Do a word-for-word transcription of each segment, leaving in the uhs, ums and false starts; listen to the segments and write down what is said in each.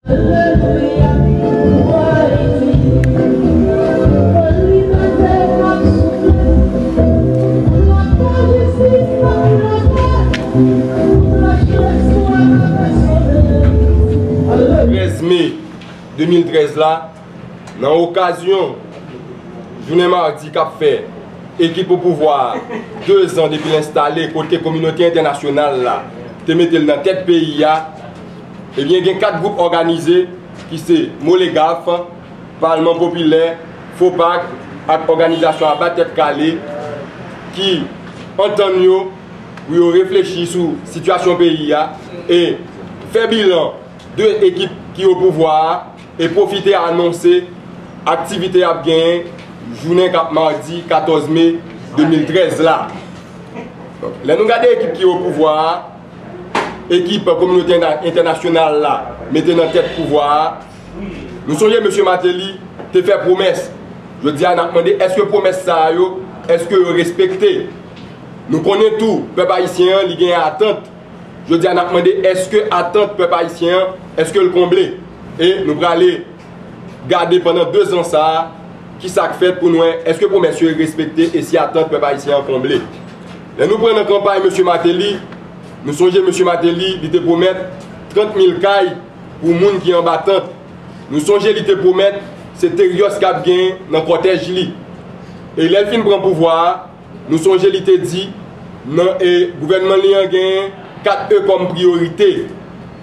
Trèz me de mil trèz la, nan okazyon jounen madi k ap fè ekip opouvwa a de zan depi l enstale, kote kominote entènasyonal la te mete l nan tèt peyi a, ebyen, gen kat gwoup òganize ki se Molegaf, Palman Popilè, FOPAK ak òganizasyon Aba Tèt Kale ki antann yo pou yo reflechi sou sitiyasyon peyi a e fè bilan de ekip ki opouvwa a e pwofite anonse aktivite y ap genyen jounen k ap madi katòz me de mil trèz la. Lè nou gade ekip ki opouvwa a, ekip kominote entènasyonal la mete nan tèt pouvwa a, nou sonje mesye Martelly te fè pwomès. Jodi a, n ap mande èske pwomès sa a yo, èske yo respekte? Nou konnen tou, pèp ayisyen an, li gen atant. Jodi a, n ap mande èske atant pèp ayisyen an, èske l konble? E nou prale gade pandan de zan sa a, kisa k fèt pou n wè èske pwomès yo respekte e si atant pèp ayisyen an konble. Lè nou pran nan kanpay mesye Martelly, nou sonje mesye Martelly, li te pwomèt trant mil kay pou moun ki anba tant. Nou sonje li te pwomèt se Terios k ap gen nan kòtèj li. E lè l fin pran pouvwa a, nou sonje li te di nan e gouvènman li an gen kat E kòm priyorite.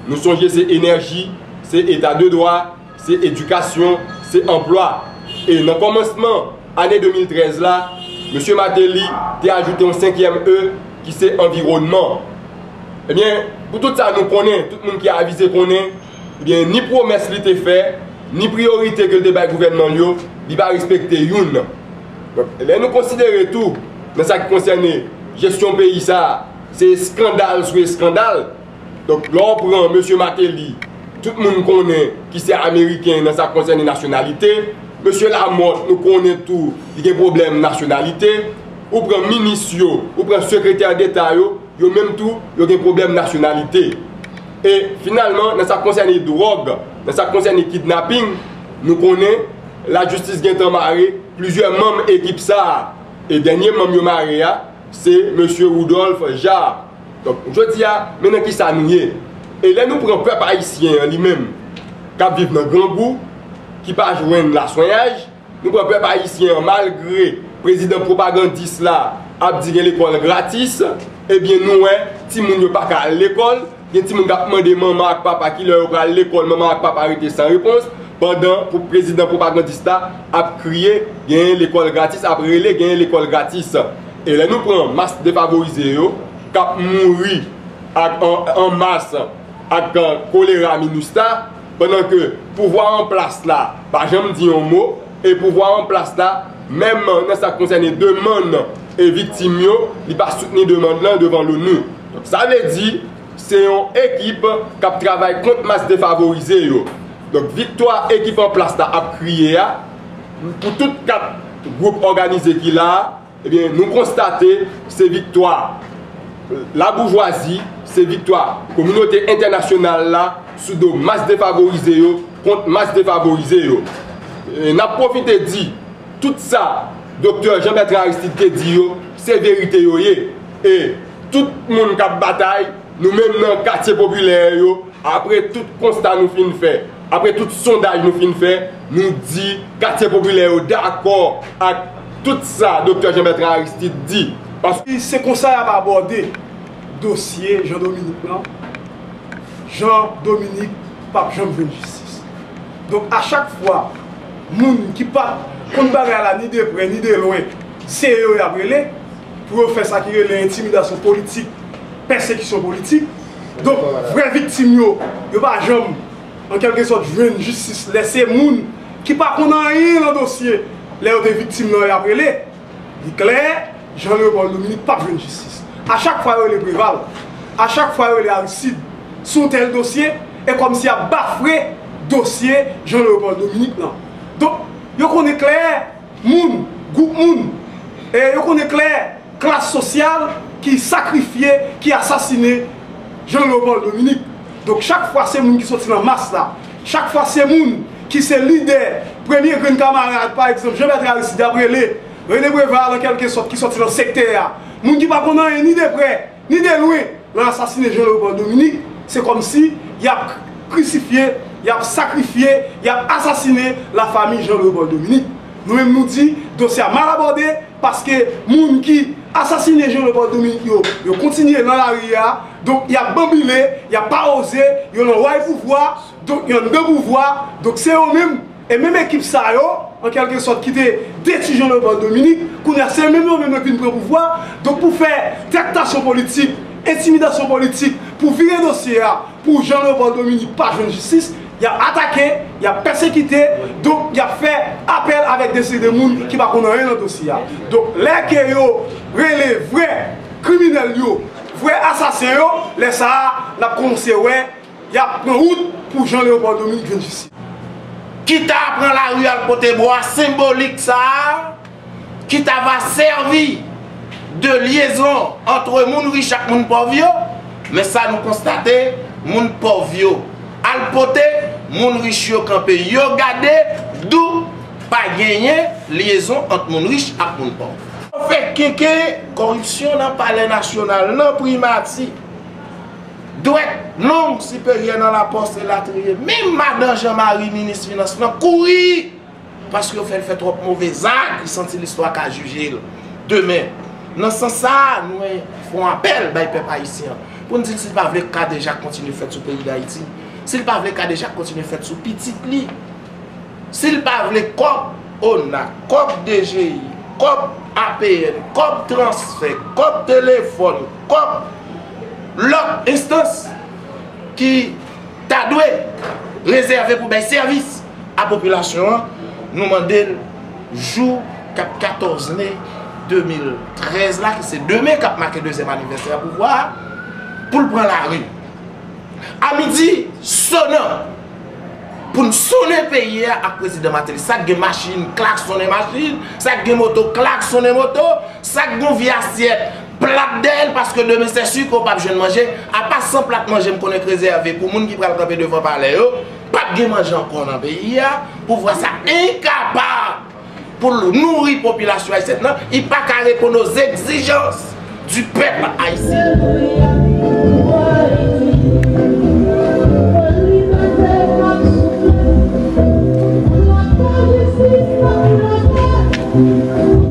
Nou sonje se enèji, se eta de dwa, se edikasyon, se anplwa. E nan kòmansman ane de mil trèz la, mesye Martelly te ajoute yon senkyèm E ki se anviwònman. Ebyen, pou tout sa nou konnen, tout moun ki avize konnen, ebyen, ni pwomès li te fè, ni priyorite ke l te bay gouvènman l yo, li pa respekte youn. Donk, lè nou konsidere tou, nan sa ki konsène jesyon peyi sa a, se eskandal sou eskandal. Donk, lè w pran mesye Martelly, tout moun konnen ki se ameriken nan sa k konsène nasyonalite. Mesye Lamothe, nou konnen tou, li gen pwoblèm nasyonalite. Ou pran minis yo, ou pran sekretè deta yo, yo menm tou, yo gen pwoblèm nasyonalite. E finalman, nan sa k konsène dwòg, nan sa k konsène kidnaping, nou konnen lajistis gentan mare plizyè manm ekip sa a. E dènye manm yo mare a, se mesye Rudolph Jaar. Donk, jodi a, men nan kisa nou ye. E lè nou pran pèp ayisyen an li menm, k ap viv nan grangou, ki pa jwenn laswenyaj, nou pran pèp ayisyen an, malgre prezidan pwopagandis la ap di gen lekòl gratis, ebyen, nou wè timoun yo pa ka al lekòl, gen timoun k ap mande manman ak papa kilè yo pral lekòl, manman ak papa rete san repons, pandan pou prezidan pwopagandis la ap kriye genyen lekòl gratis, ap rele genyen lekòl gratis. E lè nou pran mas defavorize yo, k ap mouri ak, an, an mas ak kolera minista, pandan ke pouvwa an plas la pa janm di yon mo, e pouvwa an plas la, menm nan sa k konsène demann e viktim yo, li pa soutni demann lan devan l'ONU. Donk, sa vle di, se yon ekip k ap travay kont mas defavorize yo. Donk, viktwa ekip an plas la ap kriye a, pou tout kat gwoup òganize ki la a, ebyen, nou konstate se viktwa laboujwazi, se viktwa kominote entènasyonal la sou do mas defavorize yo kont mas defavorize yo. E n ap pwofite di, tout sa Doktè Jean Bertrand Aristide te di yo, se verite yo ye. E tout moun k ap batay, nou menm nan katye popilè yo, apre tout konsta nou fin fè, apre tout sondaj nou fin fè, nou di katye popilè yo dakò ak tout sa Doktè Jean Bertrand Aristide di. Paske se konsa y ap abòde dosye Jean Dominique lan. Jean Dominique p ap janm jwenn jistis. Donk, a chak fwa, moun ki pa t konn bagay la ni de prè ni de lwen, se yo y ap rele, pou yo fè sa ki rele entimidasyon politik, pèsekisyon politik. Donk, vrè viktim yo, yo pa janm, an kèlkesòt, jwenn jistis lè se moun ki pa konn anyen nan dosye, lè yo te viktim nan, y ap rele. Li klè, Jean Léopold Dominique p ap jwenn jistis. A chak fwa yo rele Preval, a chak fwa yo rele Aristide sou yon tèl dosye, e kòmsi y ap bafre dosye Jean Léopold Dominique lan. Donk, yo konnen klè, moun, gwoup moun, e yo konnen klè klas sosyal ki sakrifye, ki asasine Jean Léopold Dominique. Donk, chak fwa se moun ki soti nan mas la, Chak fwa se moun ki se lidè, premye grenn kamarad, pa egzanp, Jean Bertrand Aristide ap rele, René Préval an kèlke sòt ki sòti nan sektè a, moun ki pa konn anyen ni de prè, ni de lwen, nan asasinen Jean Léopold Dominique, se kòmsi y ap krisifye, y ap sakrifye, y ap asasinen lafanmi Jean Léopold Dominique. Nou menm nou di dosye a mal abòde, paske moun ki asasinen Jean Léopold Dominique yo, yo kontinye nan lari a, donk y ap banbile, y ap pa oze, yo nan way pouvwa, donk y anndan pouvwa, donk se yo menm, e menm ekip sa yo, an kèlke sòt, ki te detwi Jean Léopold Dominique, kounye a se menm yo menm yo ki vin pran pouvwa, donk pou fè traktasyon politik, entimidasyon politik, pou vire dosye a, pou Jean Léopold Dominique pa jwenn jistis, y ap atake, y ap pèsekite, donk y ap fè apèl avèk de seri de moun ki pa konn anyen nan dosye a. Donk lè ke yo rele vrè kriminèl yo, vrè asasen yo, lè sa a, n ap kòmanse wè y ap pran wout pou Jean Léopold Dominique jwenn jistis. Ki ta pran lari al pote bwa senbolik sa a, ki ta va sèvi de lyezon ant moun rich ak moun pòv yo, men sa nou konstate, moun pòv yo al pote, moun rich yo kanpe, yo gade, dou pa genyen lyezon ant moun rich ak moun pòv. Yo fè kenken kòripsyon nan Palè Nasyonal, nan Primati, dwèt long siperyè nan lapòs elatriye. Menm madan Jean Marie, minis finans lan, kouri! Paske yo fè l fè twòp move zak, li santi listwa ka jije l demen. Nan sans sa a, nou fè yon apèl bay pèp ayisyen an pou n di l si l pa vle kadejak kontinye fèt sou peyi Dayiti, si l pa vle kadejak kontinye fèt sou pitit li, si l pa vle kòb ONA, kòb D G I, kòb A P N, kòb transfè, kòb telefòn, kòb lòt enstans ki ta dwe rezève pou bay sèvis a popilasyon an, nou mande l jou k ap katòz me de mil trèz la, ki se demen k ap make dezyèm anivèsè a pouvwa a, pou l pran lari a midi sonan, pou n sonnen peyi a ak prezidan Martelly. Sa k gen machin, klaksonnen machin, sa k gen moto, klaksonnen moto, sa k gen yon vye asyèt, plat dèyè l, paske demen se si ke w p ap jwenn manje, apa san plat manje m konnen k rezève pou moun ki pral kanpe devan palè yo, p ap gen manje ankò nan peyi a, pouvwa sa enkapab pou l nouri popilasyon ayisyèn nan, li pa ka reponn aux exigences du peuple haïtien.